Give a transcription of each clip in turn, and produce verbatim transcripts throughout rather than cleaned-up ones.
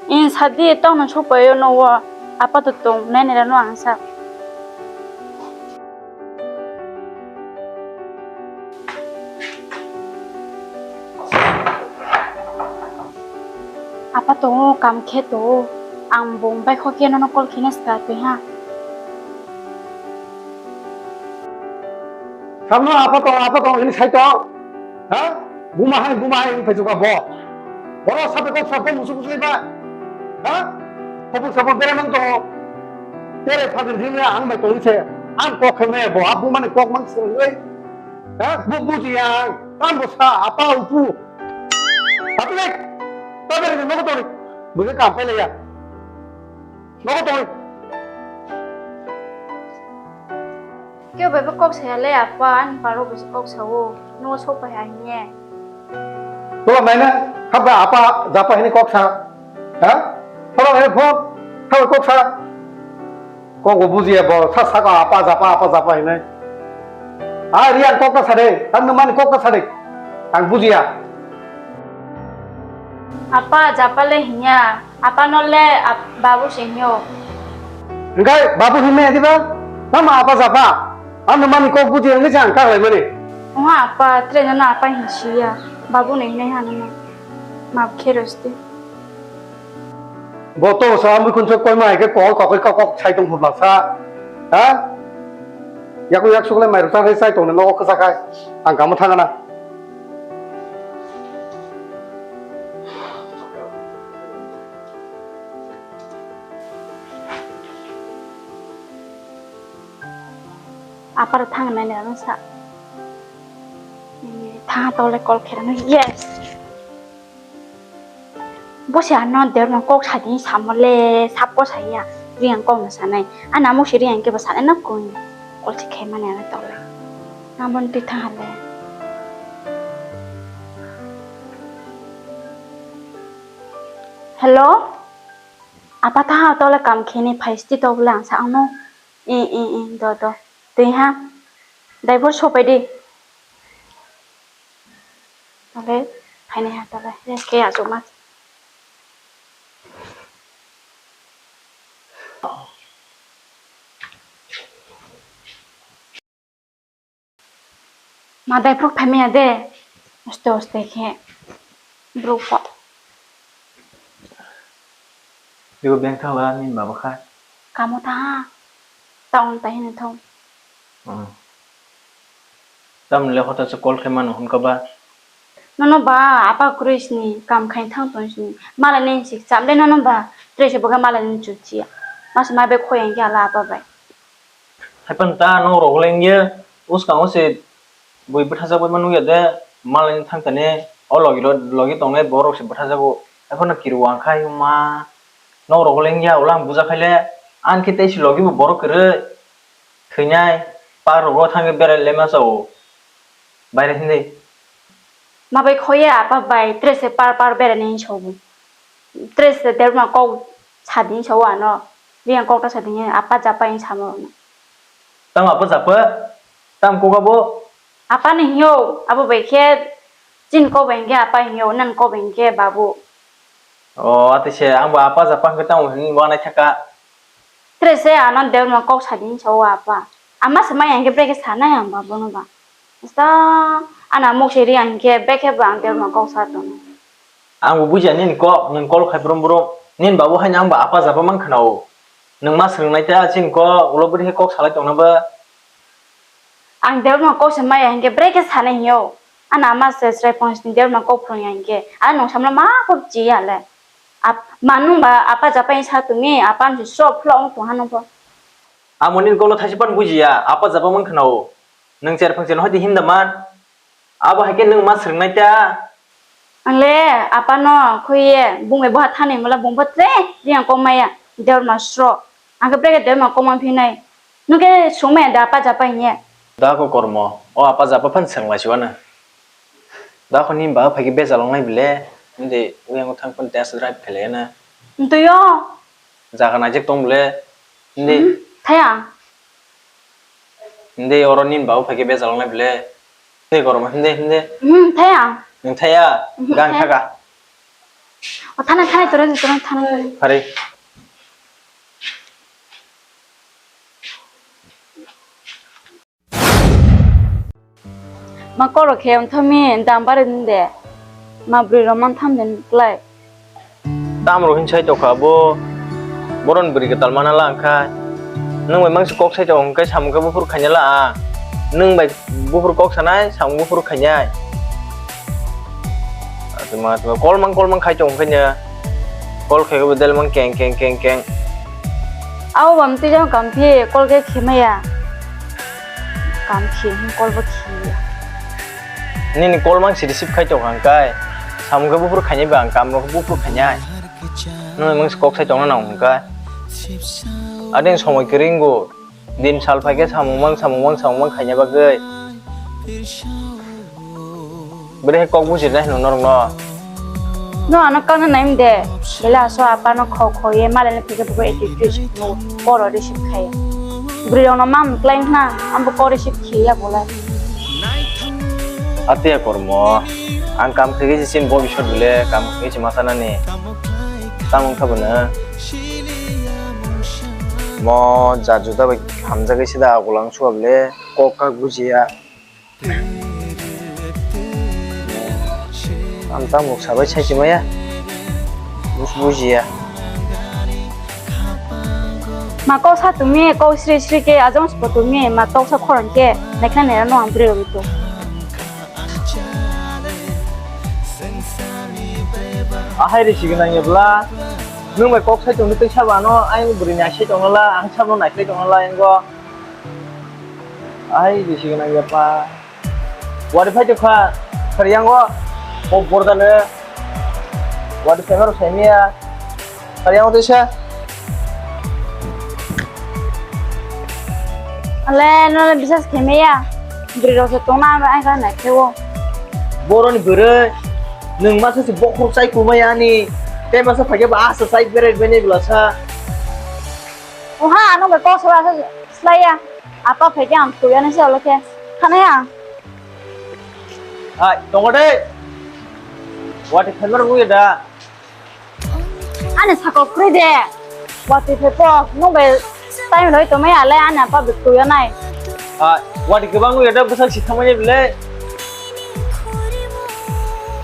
In sadi tongno supayo no wo apa to tong nene rano ang sa. Apa tongo kam khe to ang bung bai kho khe nono call khina sta twi ha. Samno apa tong apa tong ini sai tong. Ha? Buma hai buma hai phai juga bo. Boro sabe kok sabe musu musu ba. Ha? Sabu sabu bere mang tong. Tere phagin himya ang bai tong se. Ang kok khe me bo abu mane kok mang se. Ha? Bu bu ji ang. Tam bo sa apa upu. Tapi nek. Tapi nek nogo tori. Buka kam pai ya. Nogo tori. Kebo bai kok saya le apa, ani paro bai kok sao. Nogo sok pai ha hiye. Tolo naina, khaba apa japa hini kok sa. Ha? Tolo naina phone, khaba kok sa. Kok bo bujiya bo, sa saka apa japa, apa japa hinai. Ah, Riyan kok ta sade, tan mani kok ta sade. Ang bujiya. Apa japa le hinya, apa no le ap-, babu se hinyo. Engkai babu hinne diba? Mama apa japa? Ano mani kok bujiya ngi jang kak lai mani. Oha apa, tre no apa hinsiya. Babu ne hinai hanu ma. Map kherosti. Bo to sa amui kun chok koi mai ke kok kok kok kok sai tong phubla sa. Ha? Yaku yak sukle mai rota sai tong no kok sa kai. Ang kamu thangana. Apar thang nai nai sa. Thang tole call khe rano, yes. Bo se ano der no kok sa di samo le sap ko saya. Riyan kok no sanai. Ana mo se riyan ke ba sanai na koi. Call se khe mane ano tole. Na bon ti thang le. Hello? Apa tha tole kam kheni phaisti to bwle ang sa angno. I, i, i, do, do. Twi ha. Dai bo sopai di. Tole, phaini ha tole. Yes, ke achuk ma. Ma dai phuk phaimaya de. Aste aste khe. Bro ko. Ego beng thangla nini baba kha. Kamo ta ha. Taon ta hino thong. Hmm. Tamni le hoto se call khe mano hwn ka ba. Nono ba apa kwrwi sini kam khai thang tong sini. Malai ni sik chap le nono ba. Tre se boga malai ni chuchi. Mas mai be khoyang kya la apa bai. Haiphano ta nok rok le wngya, bwskango se bui bwthajak bai ma nukya de, malai thang tani o logi ro, logi tongnai borok se bwthajago. Haiphano kiru ang khai ma nok rok le wngya, ulo ang buja khai le, ani khe tei se logi bo borok kwrwi thwinai, park rogo thangwi berai le ma chao. Baire hwnwi. Ma bai khoye apa bai, tre se par par beraini hinwi sobo. Tre se derma kok sadini sao ano. Riya kok ta sadini apa japa hinwi samo. Tamo apa japa? Tam kok abo? Apa ni hinyo, abo bai khe chin kok bai hingkhe apa hinyo, nan kok bai hingkhe babu. O, ati se, ang bo apa japa hingkhe tamo hinwi wana thaka. Tre se ano derma kok sadini sao apa. Ama se maya hingkhe brekhe sanai ang ba bono ba. Esta ana mok se ri ang hingkhe brekhe bo ang derma kok sa tongo. Ang bo buja nini kok, nwng call khai brum brum. Nini babu haino ang bo apa japa mang khna o. Nwng ma swrwng nai ta chini kok, ulo bwrwi khe kok salai tongna ba. Ang derma kok se maya hingkhe brekhe sanai hinyo. Ana ama se chwrai phone sini derma kok phwrwng ya hingkhe. Ana nwng samla ma kok chi ya le. Ap-, manu ba apa japa sa tumi, apa se sop phlo ong tong hano bo. Amo nini kokno thaisa phano bujiya, apa japa mang khna o. Nwng cher phang cher no hoi di hinda man. Abo hai khe nwng ma swrwng nai ta. Ang le apa no khoi ye, bung bai boha thani mala bung bo tre, riya kok maya, derma sro. Ang khe brekhe derma kok ma phinai. Nwng khe sung maya da apa japa hinya. Da ko kormo, o apa japa phan swrwng lai siwano. Da ko ni ba phai khe bejal wngnai bile, hindi uyang thang phan test drive khlai na. Ntuyo. Jaga naijak tong bole. Hindi. Hmm, thaya. Hindi oro nini babu phai khe bejal wngnai bole. Hindi kormo, hindi, hindi. Hmm, thaya. Nwng thaya? Mhm, gang thaya. Thaka. O, thanai, thanai, toro, toro, thanai, thanai. Hari. Ma koro khe wngthami dam bari de. Ma bwrwi rok man tham de klai. Tam rok hin sai tokha bo. Boron bwrwi kwtal mana la wngkha. Nwng bai mangsa kok sai tong hwnkhe samung khe buphuru khaina la ang. Nwng bai buphuru kok sanai, samung buphuru khainai. Atuma, atuma, call mang, call mang khai tong hwnkhe nya. Call khai bo del mang keng, keng, keng, keng. Abo bam twi jang kam phi, call khe khemaya. Kam khe hin call bo khemaya. Nini call mang si receive khai tong hwnkhe. Samung khe buphuru khainai ba ang, kam rok buphuru khainai. Nwng mang kok sai tongna nang hwnkhe. Ading somoi kwrwi wngo. Din sal phaikhe samung mang, samung mang, samung mang khaina bagwi. Bwrwi hai kok bujirnai hino norokno. No ano kangna naim de. Bela aso apano kho kho ye malai phikhe bugo attitude no koro receive khai. Bwrwi rokno mam klai khna ambo koro receive khiya bolai. Atiya kormo. Ang kam khaikhe sin bobisot bile kam khaikhe masa nani. Tamung kha bwno. Mo ja juda bai hamjagwi sida agolang suwa bole kok kak bujiya. Ang tamuk sabai sai chimaya. Bus bujiya. Ma kok sa tumi kok sri sri ke ajong spo tumi ma tok sa khorang ke naikha nera no ang bri rogi to. Ahai risi gwnang ya bla. Nwng bai kok sai tongni tei sabo ano ayang bwrwi ni asai tongno la ang sabo naikhwlai tongno la yango. Ahai risi gwnang ya pa. Wari phai tongkha khariyango. Kok borda le. Wari phai maro sai miya. Khariyango tei sa. Ale no le bisas khe meya. Bwrwi rok se tongna ang ka naikhwlai o. Boroni bwrwi. Nwng masa se bokhorok chai kumaya ani. Tei masa phaikhe ba asa chai berai bini bwlasa. Oha, ano bai kok sora asa slaiya. Apa phaikhe ang thuyani se olo khe. Thanaya. Hai, tongo de. Wati phaimar buya da. Ani sako kwrwi de. Wati phai po, nwng bai time roi tongmai ale ani apa bai kwya nai. Ah, wati kwbang wngya da bwsak si thangmani bile.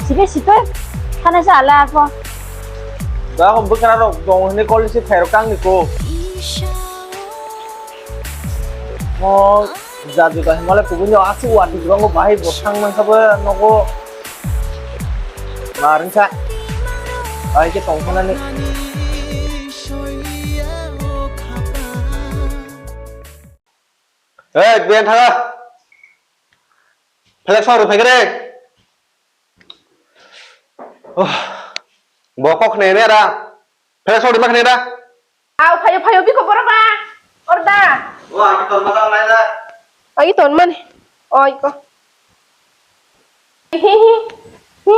Sibe sitoi, khana sa ale ako. Da ko bwkra rok dong hwnwi kol si phairok kang ni ko. Mo. Jadu da himale kubun jo asuk wati kwbang bahai bo thang nang kha bo nogo. Maring sa. Ai ke tong khana ni. Hey, ben thaga. Phelek sa ru phegre. Oh, bo kok khne ne ra. Phelek sori ma khne da? Au, phayo, phayo, biko boro ba. Orda. O, agi ton ma da nai da. Agi ton man. Oi ko. Hi, hi, hi.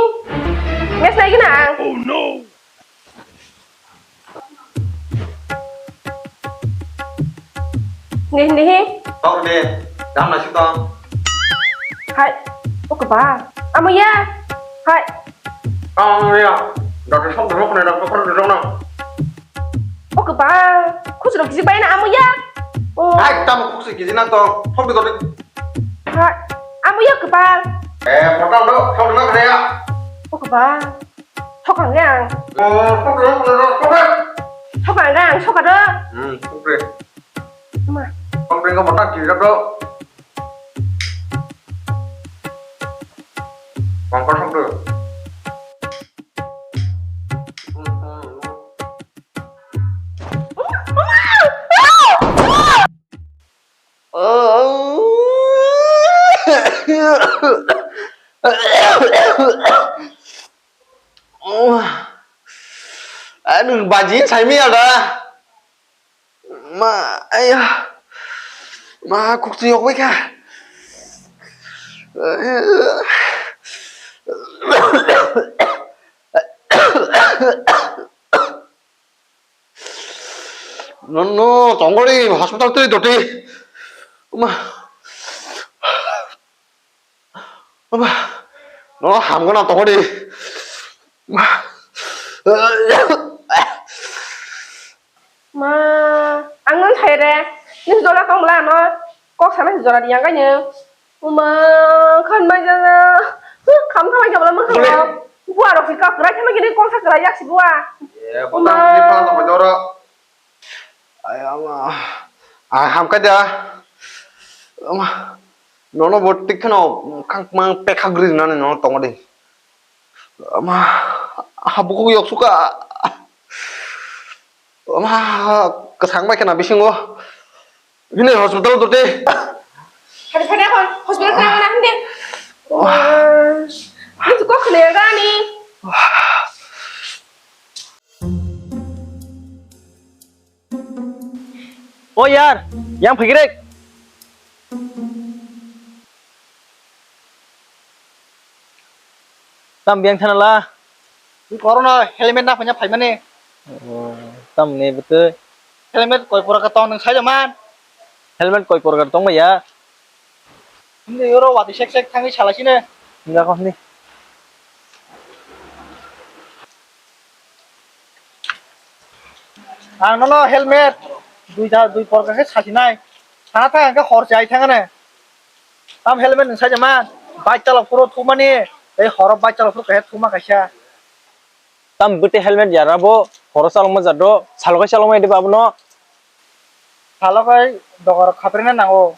Mes lagi na ang. Oh no. Nih, nih. Tok de, dam nasi tong. Hai, oke ba. Amo ya. Hai. Amo ya. Dak sok dulu kena dak sok dulu na. Oke ba. Khusro kisi bai na amo ya. Oh. Hai, tam khusro kisi na tong. Sok dulu. Hai, amo ya ke ba. Eh, potong dulu, sok dulu kena ya. Oke ba. Thokang yang. Oh, thokang yang, thokang yang. Thokang yang, thokang do. Hmm, thokre. Ma. Thokre ko mata kiri do. Bangka thokre. Ano baji saimi ada. Ma, aya. Ma, kok tu yok beka. No, no, tongori hospital tei doti. Ma. Aba, no hamgana tongori. Ma. Ma, ang nung thai re. Ni jora tong bla no. Kok sana jora di yang kanya. Uma, khan mai jana. Kham kham mai jabla mang kham. Bua rok si kak rai kham gini kok sa kra yak si bua. Ye, botang ni pa no jora. Ai ama. Ai ham ka da. Ama. Nono bo tik khano khang mang pekha gri nani nono tongo de. Ama, ha bukhuk yok suka. Ama, kwsang bai khana bisingo. Bini hospital dute. Hadi hadi hon, hospital tang na hande. Wah. Itu kok kena gani. O yar, yang phaikirek. Tam biyang thana la. Corona helmet na phanya phaimani. O, tam ne bwtwi. Helmet koi pora ka tong nung sai man. Helmet koi pora ka tong ya. Hindi oro wati sek sek thangwi sala sine. Enggak kok ni. Ang nono helmet dui da dui porka khe sasinai. Sana thang ang khe hor chai thangane. Tam helmet nung sai jama bike chalok phuru thumani tei horo bike chalok phuru kaisa thuma kaisa. Tam bwtwi helmet yara bo horo chalokma jat do salo kai chalokma edi babono. Salo kai dogar khapirna nango.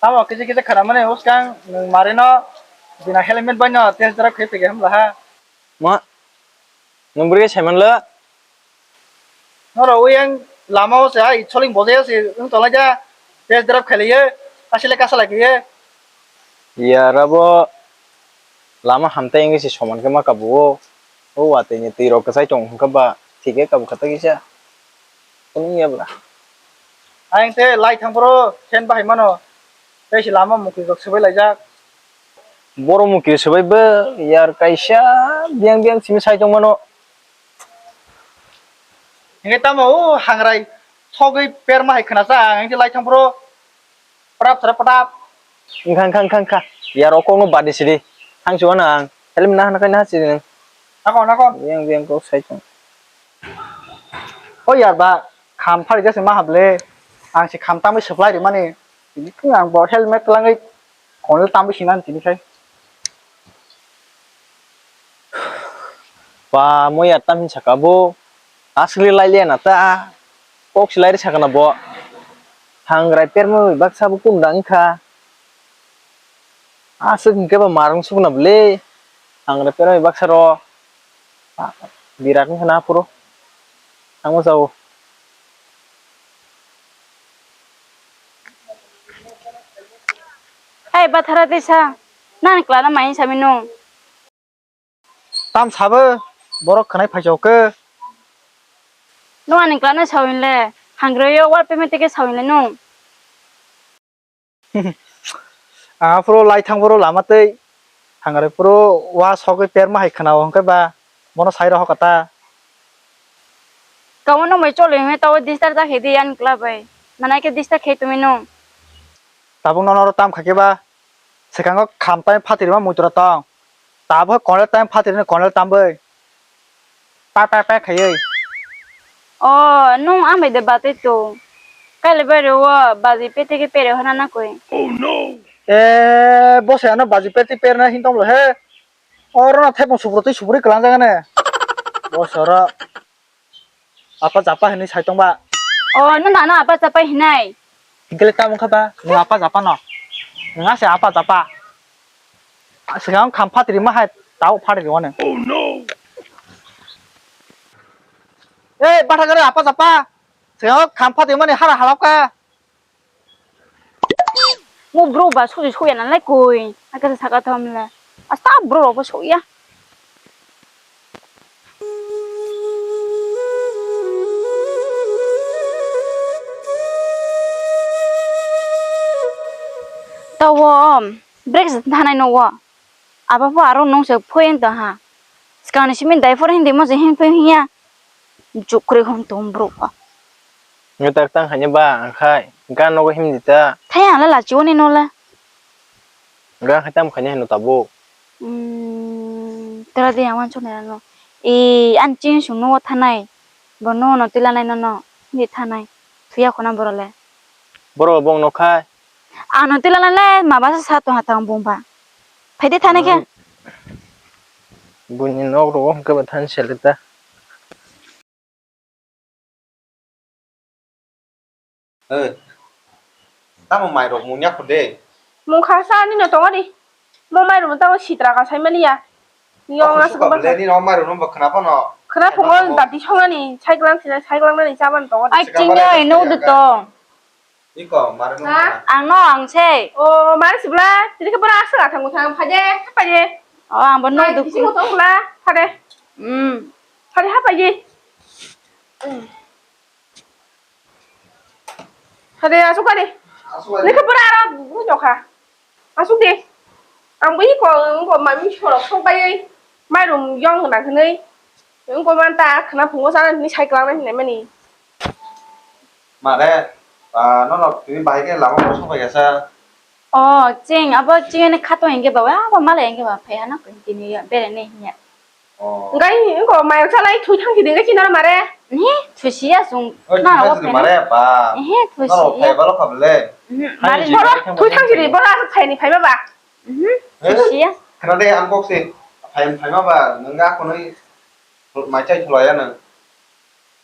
Tamo kisi kisi khana mani uskang nung marino bina helmet baino test drive khe pege hamla ha. Ma, nwng bwrwi saimanlo? Norok uyang lama o se ai soling bojai o se wng tonglaijak test drive khailaiyo, asile kasa laikaiyo. Yar abo lama hamtai wngwi se soman khe ma kabuo. O watwi ni twi rok kwchai tong hwnkhe ba thik khe kabu kha ta kisa. Kunu wngya bwla. Ayang tei lai thang phuru fan bahai mano. Tei se lama mukti rok swbai laijak. Borok mukti swbai bo yar kaisa biyang biyang simi sai tong mano. Hingke tamo o hangrai sogwi perma hai khna sa ang hingke lai thang phuru. Pratap sara pratap. Wngkha, wngkha, wngkha, wngkha. Yar o kokno badi sidi. Hangsi wano ang. Helmet nahana kai naha sidi nang. Nako, nako. Biyang, biyang kok sai tong. O yar ba, kham phari jase ma hable. Ang se kham tamwi supply rimani. Tini khe ang bo helmet twlangwi konle tamwi sinani tini khai. Ba, mo yar tam hin saka bo. Aswkle lailiya na ta, kok se lairi sakana bo. Hangrai perma bai baksa bo kunda wngkha. Aswk hwnkhe ba marung sukna bwle. Hangrai perma bai baksa ro. Birat wngkha na aphuru. Tamo sao. Hai bathara tisa. Nang klana mai sami nung. Tam sabo borok khwnai phaisao khe. Nwng ani kwlano sawin le, hangro yo wal payment tike sawin le nwng. Ang aphuru lai thang phuru lama tei hangre phuru wa sogwi perma hai khwnao hwnkhe ba bono sai rohor kha ta. Kamo nwng bai choli hwnwi tabo disturb ta khe di ani kwla bai. Nanai khe disturb khe tongwi nwng. Tabuk nono oro tam kha khe ba. Swkango kham time phatri ma muitura tong. Tabuk konel time phatri no konel tamboi. Pa pa pa khayoi. O, nung amai de batui tu. Kaile bai ro o baji pete ke pere hona na koi. E, bose ano baji pete pere na hin tong lo he. Oro na thepung subrutui subri klang jaga ne. Bose oro. Apa japa hinwi sai tongba. O, nung dano apa japa hinai? Hingkele tamo kha ba, nung apa japa no? Nung ase apa japa. Swkang kham phatri ma hai tao phatri wani. Oh no! Eh, batha gare apa japa. Swkang kham phatri mani hara halap kha. Mo bro ba suji suya na lai koi. Aka sa saka thom le. Asta bro rok bo suya. Tawo break thanai no wo. Abo pho aro nung se phoyeng tong ha. Swkang ni simi dai phor hindi mo se him phoyeng hiya. Chukri hom tong bro ba. Nge tak tang hanya ba ang khai. Gan nogo him di ta. Thai ang la lachi oni no la. Gan khai tam khanya hino tabo. Hmm, tera di ang wan chone no. E, ani chini sung nugo thanai. Bo nugo no tila nai nono. Ni thanai. Thuya khona borok le. Borok bong no khai. Ano tila nai le mabasa sa tong ha tang bung ba. Phaidi thani khe. Buini nok rogo hwnkhe bo thani sele ta. Eh, tamo mairok mungya kho de? Mungkha sa ani no tongo di. Mo mairok tamo sitra ka sai mani ya. Yo, ako nga suka sakha bele ni no mairok no khna pano. Khna phungo dati songani cycle sina cycle nani chaban tongo di. Ai chingya ino de tong. Iko mare no. Ha? Ang no ang se. O mare sibla, tini khe bora asa thang thang phaje, phaje. O ang bo no duk. Kisi mo tong bla, phade. Hmm. Phade ha phaje. Hade asuk kade. Asuk kade. Lekha pura aro bujokha. Asuk de. Ang bai ko ko mami sorok sok bai. Mairum yong na khnai. Ko man ta khna phungo sana ni cycle na hinai mani. Mare, ah, no no tini bai ke lama sok bai asa. O, cheng, abo cheng ni khato hingke ba, abo malai hingke ba, phai hana ko tini ya, bere ne hinya. Oh. Ngai, ko mai chalai thui thang sidi ngai chinaro mare. Ni, thusia sung, oi, na thui abo thang sidi phai mare, ba. Ehe, thusia. Naro phai balo kha bele. Mhm, hai mare. Boro thui thang sidi, boro asuk phai ni phai ba ba. Mhm, eh? Thusia. Khana de ang kok se, phai, phai ma ba, nang ga khonoi. Mai chai thulai ya nang.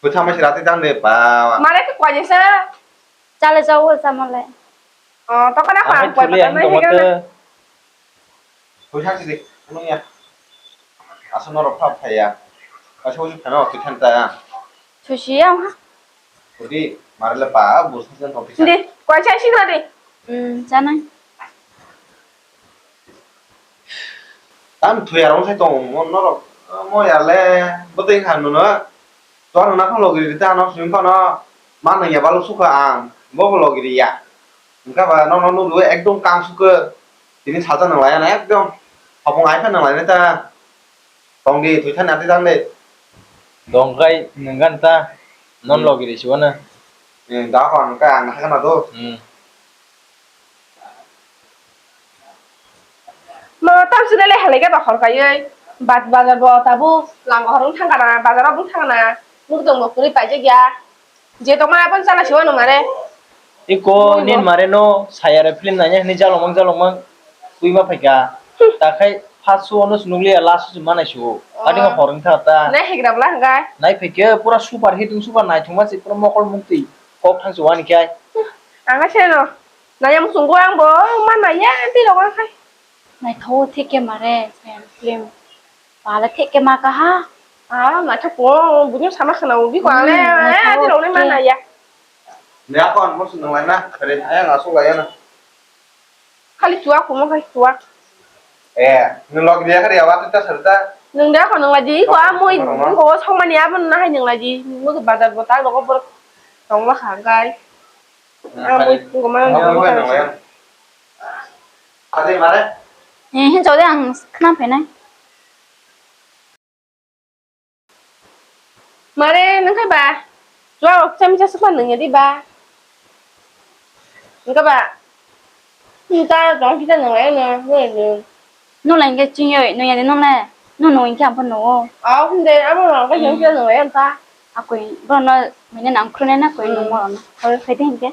Bwtha mai sira twi dan de ba. Mare khe kwani sa. Chale jawo chamale. Oh, to kana ang kwan kwan thuli ta ang nai tongma hega. Te. Bwtha sidi, ano ya. Asa norok pha phaya. Asa usu phana twi than ta. Thusi ya ha. Udi, mare le pa, bwtha jan tong twi than. Di, kwani sa sing di. Hmm, janai. Tam thuyarong sai tong mo norok, mo ya le bwtwi kha nono. Tor na phalo giri ta no simi phano ma nang ya balu sukha ang bo phalo giri ya. Engka ba no no nuru ekdom kang sukha tini salsa nang lai na ekdom hopong ai pha nang lai ta. Tong di thwi thani ati tang de. Dong kai nang gan ta non lo giri siwana. Eh, da ko ang ka ang ha na do. Hmm. Ma, tam sini le halai ke ba hor kaiye. Bat bazar bo tabu lang hor wng thang kana, bazar bo wng thang kana. Muk dong bo kuri paijak ya. Je tong ma pon sana siwa no mare. Iko nin mare no sayare film nanya ni jalomang jalomang kui ma phaika. Hmm. Takhai first show no sunugli last show manai show. Oh. Ani hor wng thang ta. Nai hegra bla hwnkha. Nai phaike pura super hit wng super naithok ma se pura mokol mukti kok thang se wani kai. Hmm. Ang se no. Naya muchungo ang bo ma naya tei rok ang khai. Naithogo thik khe mare film. Pala thik khe ma kaha. Ah, naithok ko bunyung sama khana ubi ko ale. Hmm, eh, naithogo ati rok le ma thik. Naya. Ne ako an muchung nang lai na. Kare ayang asuk lai na. Khali chuak ko mo khai chuak. Eh, nung log dia kare awat ta sarta. Nung da ko nung laji ko amoi ko songmani abon na hai nung laji. Mo bazar bo ta rok bo tong la kha gai. Abo wngkha mare. Ade mare. Eh, hinjao de ang khna phainai. Mare, nang khai ba? Jua rok chami cha sukha nang ya di ba? Nang ka ba? Nta jong kita nang lai na, nang lai nang. Nung lai hingke ching yoi, nung ya de nung lai. Nung nung hingke ang pho nung o. Aw, hinde, abo nang ka jong kita nung lai ang ta. Akoi, bono mene nang khru nai na koi nung mo na. Hoi, khai de hingke.